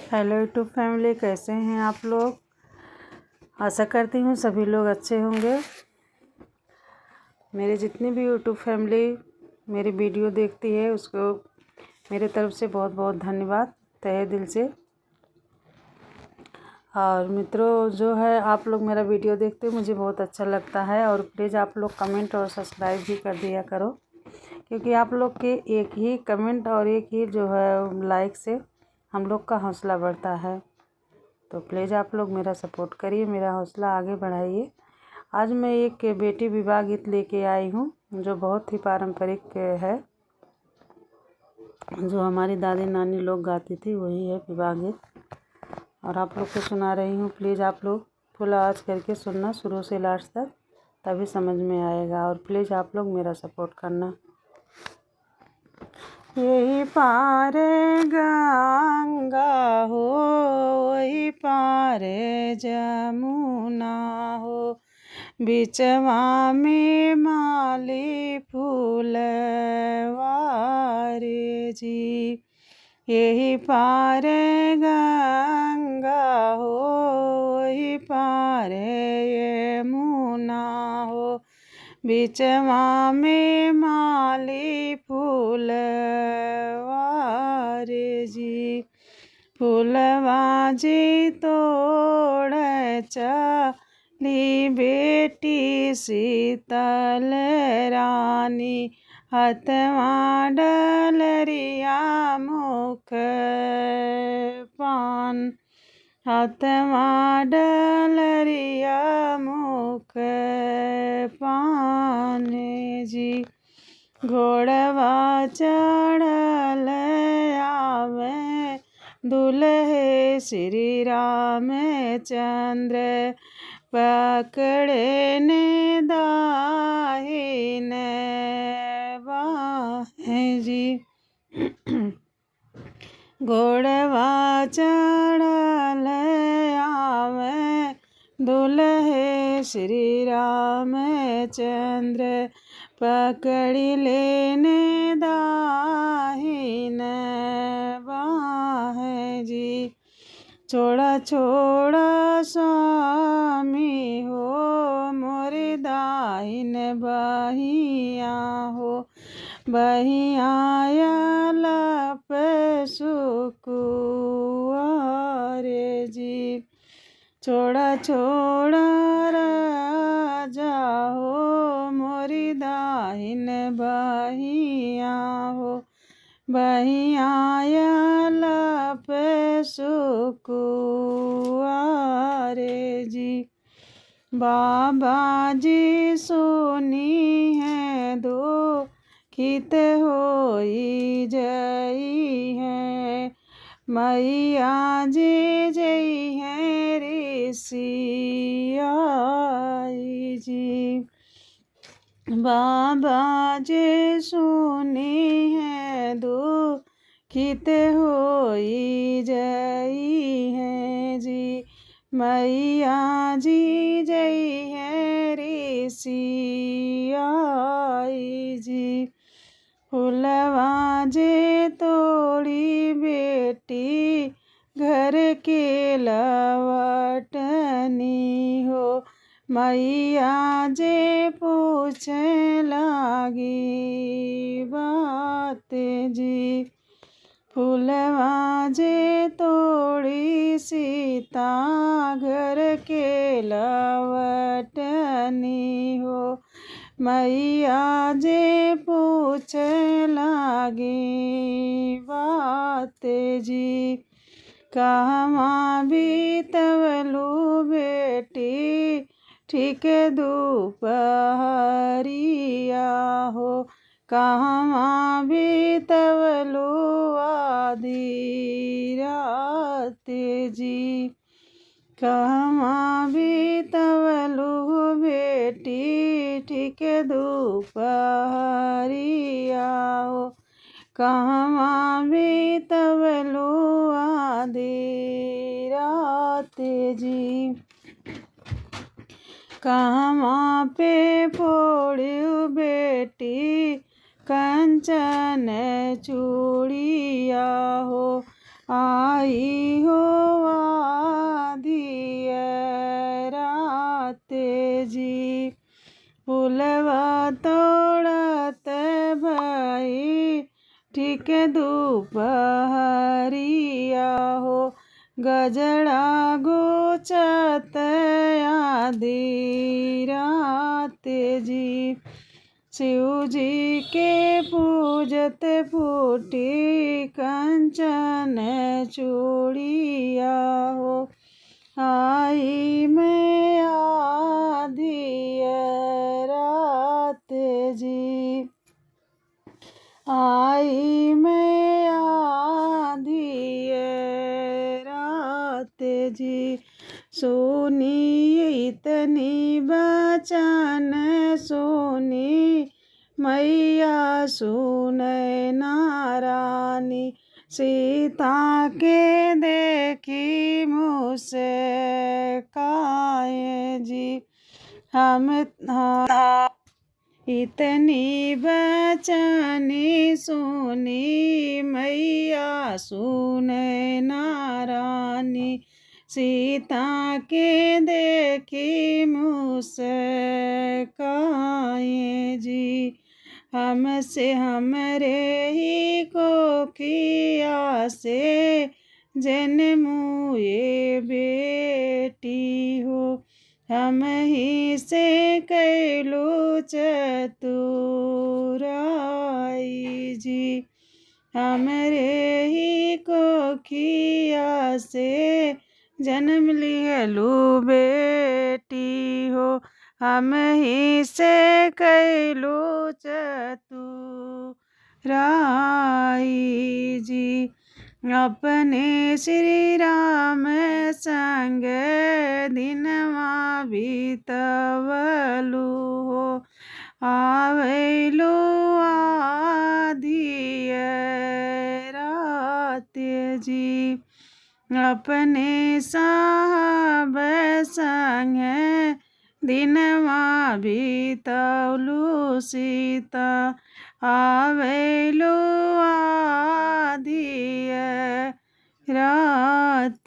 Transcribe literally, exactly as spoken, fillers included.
हेलो YouTube फैमिली, कैसे हैं आप लोग? आशा करती हूँ सभी लोग अच्छे होंगे। मेरे जितनी भी YouTube फैमिली मेरी वीडियो देखती है, उसको मेरे तरफ से बहुत बहुत धन्यवाद तहे दिल से। और मित्रों, जो है, आप लोग मेरा वीडियो देखते हो, मुझे बहुत अच्छा लगता है। और प्लीज़ आप लोग कमेंट और सब्सक्राइब भी कर दिया करो, क्योंकि आप लोग के एक ही कमेंट और एक ही, जो है, लाइक से हम लोग का हौसला बढ़ता है। तो प्लीज़ आप लोग मेरा सपोर्ट करिए, मेरा हौसला आगे बढ़ाइए। आज मैं एक बेटी विवाह गीत लेके आई हूँ, जो बहुत ही पारंपरिक है, जो हमारी दादी नानी लोग गाती थी, वही है विवाह गीत। और आप लोग को सुना रही हूँ, प्लीज़ आप लोग फुल आवाज़ करके सुनना शुरू से लास्ट तक, तभी समझ में आएगा। और प्लीज़ आप लोग मेरा सपोर्ट करना। यही पार गंगा हो, वही पार जमुना हो, बिचवा में माली फूलवार जी। यही पार गंगा हो, वही पार यमुना हो, बिचवा में माली फूलवार जी। फूलवा जी तोड़ चा ली बेटी शीतल रानी, हथवा डलरिया मुख पान, हथवा डलरिया मुख पान जी। घोड़वा चढ़ल आवे दुलहे श्री रामचंद्र, पकड़े ने दाहिन बाहें जी। घोड़वा चढ़ल आवे दुलहे श्री रामचंद्र, पकड़ी लेने दाहिन बाहें जी। छोड़ा छोड़ा स्वामी हो, मोरी दाहिन बहिया हो, बहिया आलप सुकुआर जी। छोड़ा छोड़ा राजा हो, मोरी दाहिन बहिया हो, बहिया आलप सुकुआर जी। बाबा जी सुनी है दो खित होई जई है, मैया जी जई है ऋषि आई जी। बाबा जी सुनी है दो खित होई जई है जी, मैया जी जई है ऋषि आई जी। फुलवा जे तोड़ी बेटी घर के लवटनी हो, मैया जे पूछे लागी बात जी। फुलवा जे तोड़ी सीता घर के लवटनी हो, मैया जे पूछे लागी बात जी। कहवा बीतवलू बेटी ठीक दुपहरिया हो, कहवा बीतवलू आधी रात जी। कहवा बीतवलू बेटी ठीक दुपहरिया हो, कहवा बीतवलू आधी रात जी। कहवा पे फोड़ू बेटी कंचन चूड़िया हो, आ आई हो आधी रात जी, फुलवा तोड़त भई ठीक दुपहरिया हो, गजड़ा गोचत आधी रात जी। शिव जी के पूजत फूटी कंचन चूड़िया हो, आई मैं आधी रात जी, आई मैं आधी रात जी। सुनी इतनी बचन सुनी मैया सुनैना रानी, सीता के देखी मुस्काए जी। हम, हाँ, इतनी बचन सुनी मैया सुनैना रानी, सीता के देखी मुस्काए जी। हमसे हमरे ही कोखिया से जनमु ये बेटी हो, हमही से कैलू चतुराई जी। हमरे ही कोखिया से जनम लिहलू बेटी हो, हमही से कैलू चतुराई जी। अपने श्री राम संग दिनवा बीतवलू हो, आवेलू आधी रात जी। अपने साहब संग दिनवा बीतवलू सीता, आवेलू आधी रात